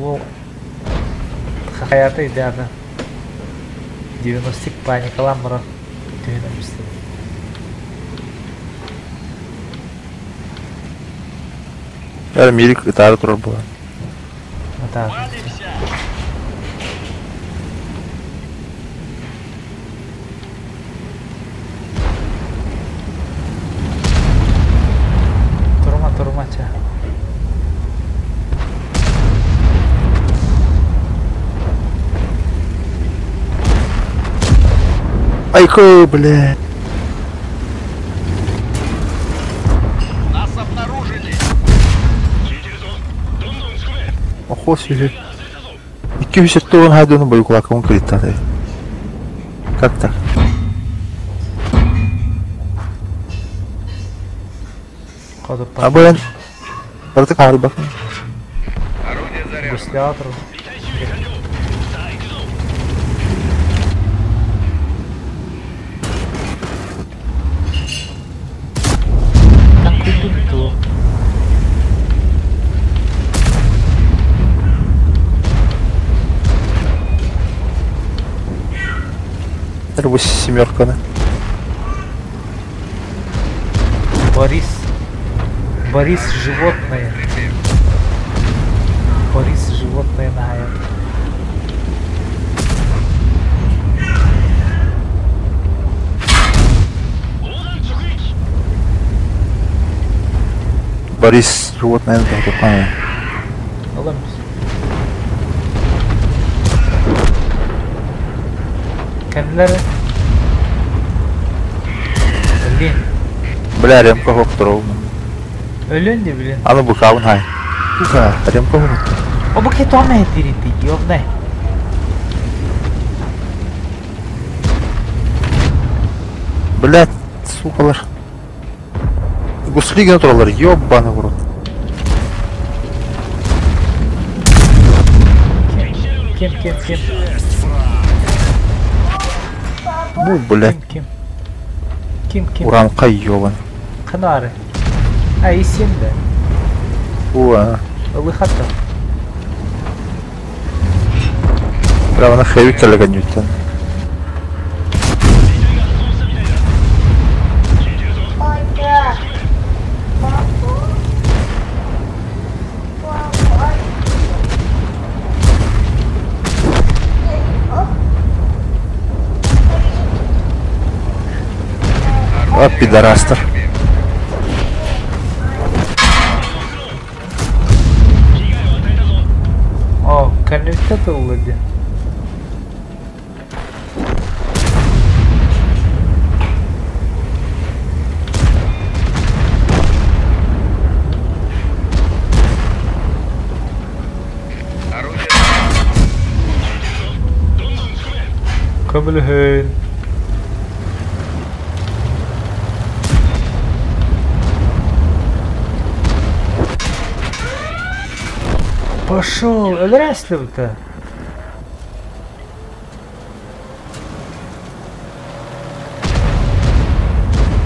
О. Хаята идеально. 90 паникалаан баран түһүнэн бистим. Эр мирик ытаары турар буолан. Ытаары. Турума, турума, ча. Айко, бля. Нас обнаружили. Охо сүһү. 270 хайдыны бойкулакын кыриттады. Как так? А бу барыта хаалбатын. Орудие заряжено. Гуслятор. Это семерка, да? Борис. Борис животное. Борис животное нагаян. Борис животное это. Алам. Кэннилэр Блин. Бля, ремка хохторов. Өлүөн де блин. Аны букабын хай. Сука, ремка хохтор. О, бу кетоме тирити, ёбне. Блять, сукалар. Гусли гына тураллар, ёбаный в рот. Ким, ким, ким? Бу, блядь. Ким, ким? Ким, ким? Уранкай ёбан. Канары. А, и сем да. Уа. Лыхата. Бля, она хэви кэлэгэн А, пидорастер. О, кэнниттэн тылла диэн. Көмөлөһүн. Пошел, өлөрөөслүбүтэ.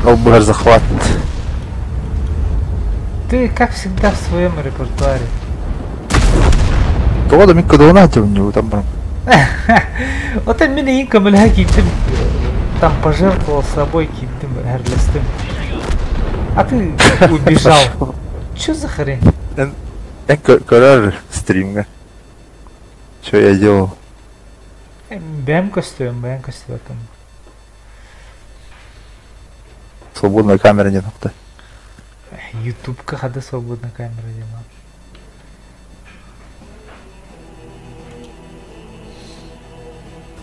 Ол захват. Ты, как всегда, в своем репертуаре. Того да микка донатил у него там прям. Вот мин эйин көмөлөһө киирдим. Там пожертвовал собой киирдим, эрлестим. А ты убежал. Чё за хрень? Я көрөр стримга. Что я делал? Бэм көстүөм, бэм көстүөм. Свободная камера не нахта. Ютубка хада свободная камера дела.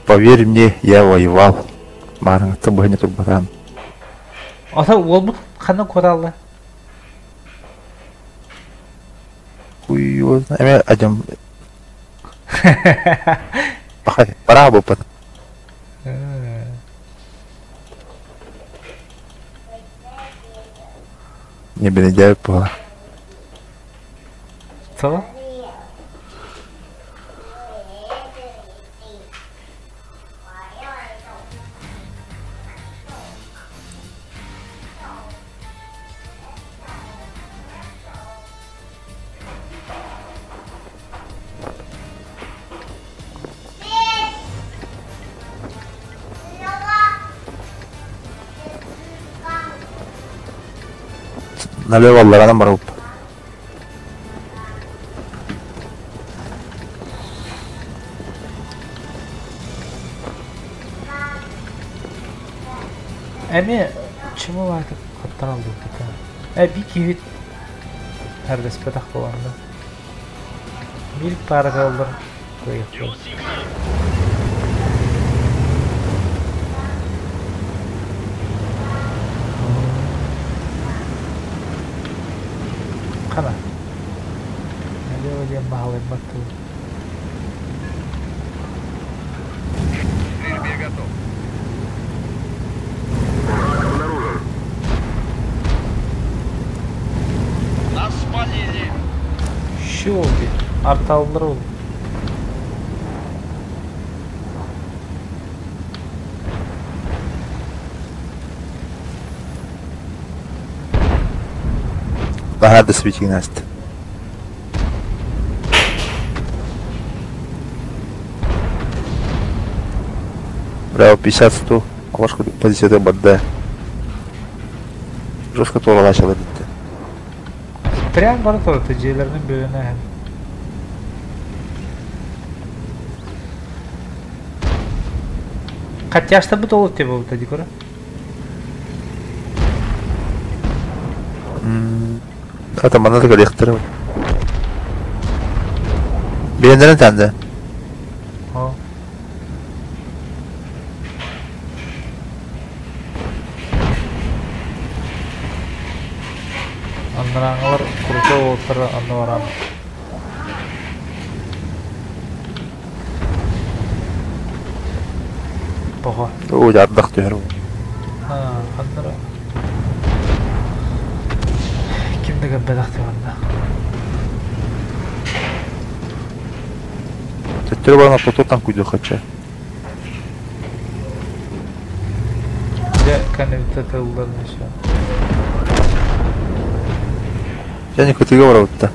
Поверь мне, я воевал. Марың табыһыня турбатан. Ата уолбут ханна куоталла? Хуй его знает. Эме адем. Пахай, пора бы пат. Не бенедяй по. Что? Налево алларанан барабыт. Эми чему айтып хаттан алды Э би киһит Хәрдэспэтэх буолан Бир пара каллар кыайыахпыт. Хана. Налево диэн баһылайбат тыл. Стрельбе готов. Враг обнаружен. Нас спалили. Şu oldu. Арталлар ол. Баһаар да свитигнааст. Браво, 50-100. Алашка позиция бадда. Жестко туоралаачалар битте. Прям бар торты дьиэлэринэн бөөнө Хотя что бы толы тебе был дикора? Это манна да коллектор. Бендерин тәнде. О. Анарааҥҥылар крутой уолаттары онно баран Тоҕо? Оо, дьэ ардах түһэр. Аа, ханна эрэ ким да көрбөтөх дии манна. Төттөрү баран ортотуттан куйдуохха чэ. Дьэ, кэннибитэ тылларын еще. Дьэ, кытыыга барабыт да.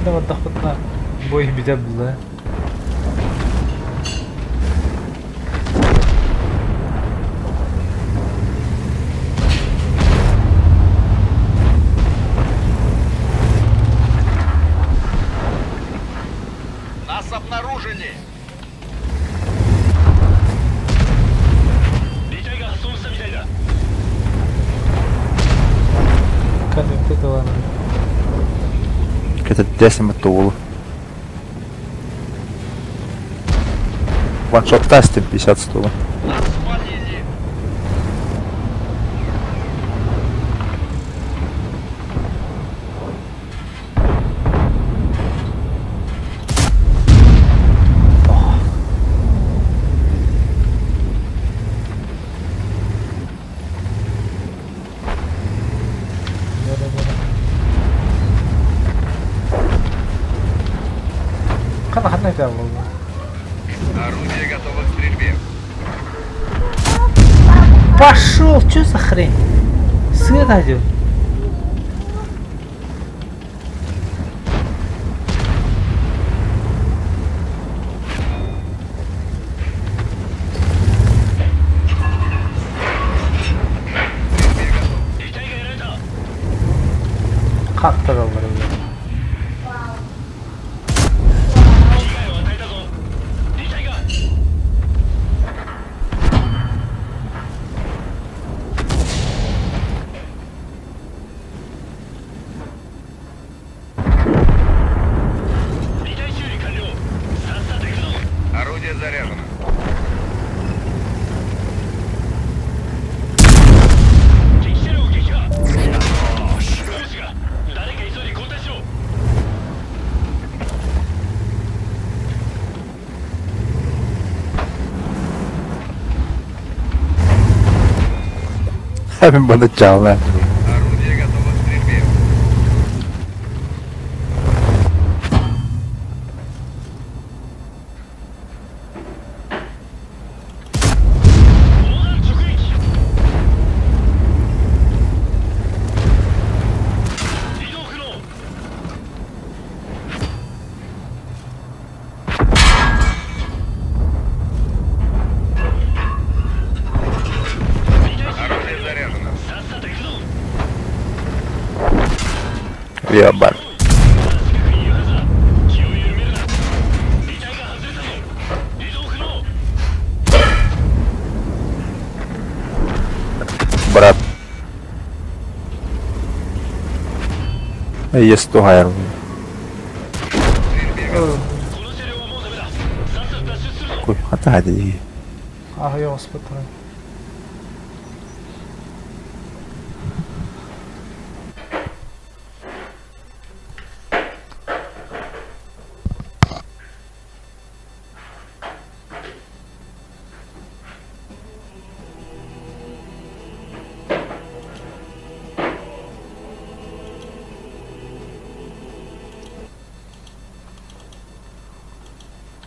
Да бардахпытына бой бүтэ булла. Нас обнаружили! Кэннибитэ тылларын. Кэтэрдээсим туолу. Ваншоттастим 50 стола. Нас спалили! Ханна ханна этэ буолла? Орудие готово к стрельбе. Пошел, что за хрень? Свет один. Стрельбе готов. Хаттараллар эбит. Орудие заряжено. Hemen bana çağla. Орудие готово к стрельбе. Оружие заряжено. Ебан. Брат. Есть тугайр. Стрельбе готов. Кой, хата хadi. Аһыйа оспуттара.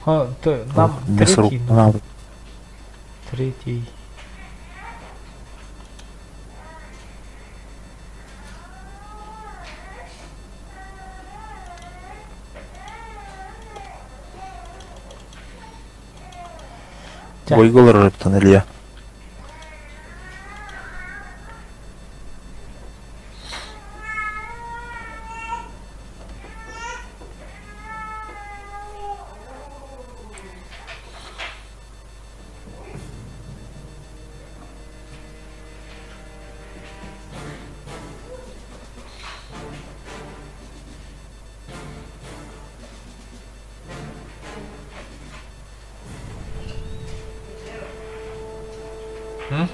А, то, нам третий, Мясорубку надо. третий. Ча. Бойголар ыттан Илья. М?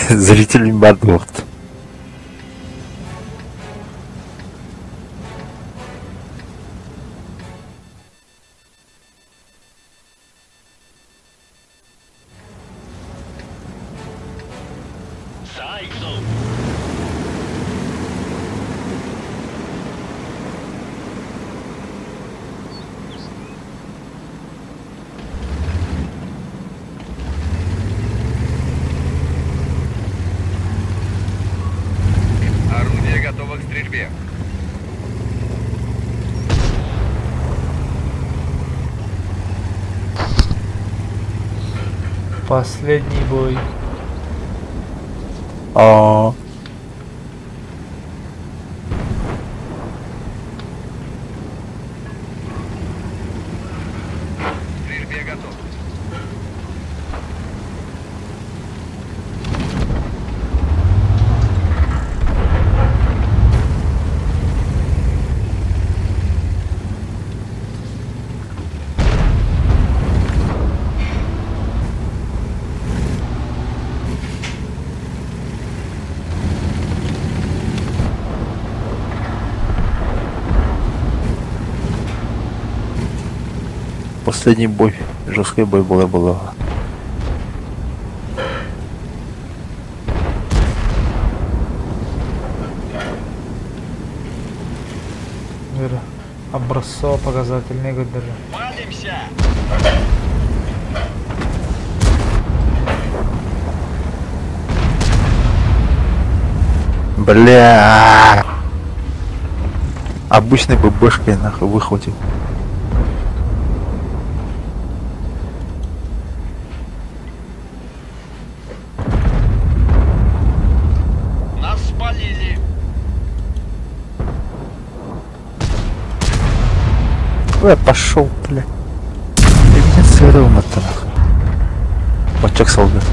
Зритель бардуохт. Орудие готово к стрельбе. Последний бой. Аа. К стрельбе готов. Последний бой. Жесткий бой было было. Вера. Образцово показательный көрдөрөр. Палимся! Бля. Обычной ББшкой нахуй выхватил. Нас спалили! Ой, пошел, бля. Ты меня сырым это нахуй. Очок солдат.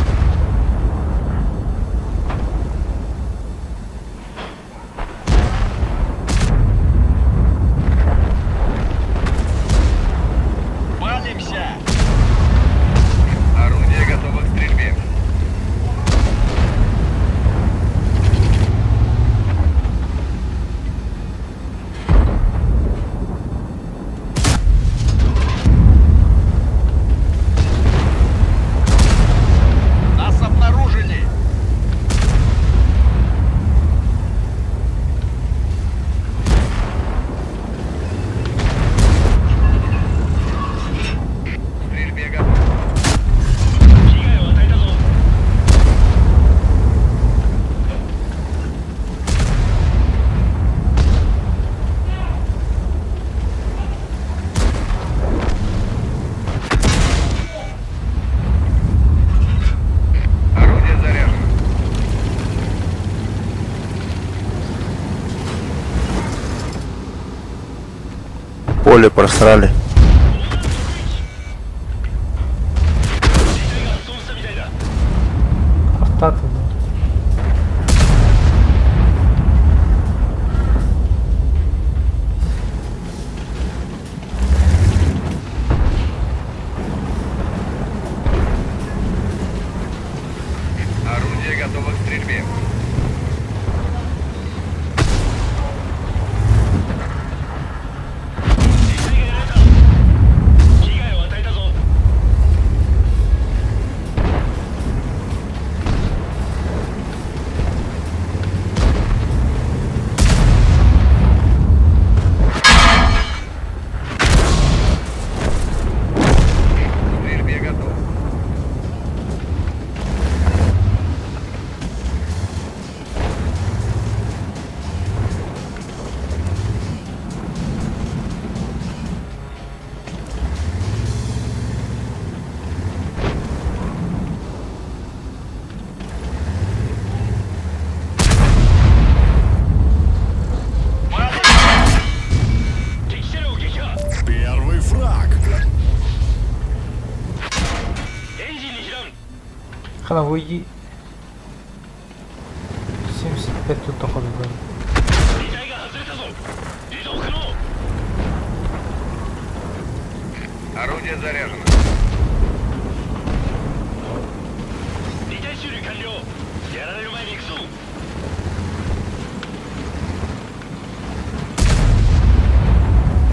Палимся! Орудие готово к стрельбе. Нас обнаружили! К стрельбе готов. Орудие заряжено. Поле просрали. Автаты. Орудие готово к стрельбе. Хана выйди. 75 тут доходу было. Орудие заряжено.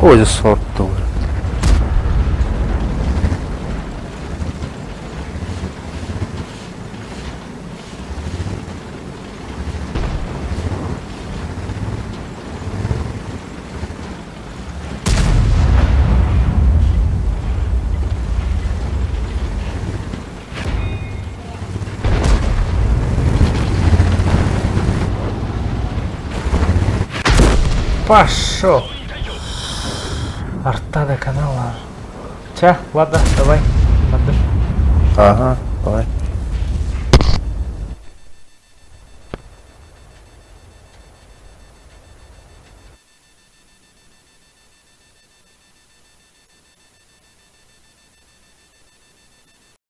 Ой, за сорт тоже. Пошел! Арта до канала. Ча, ладно, давай. Надо. Ага, давай.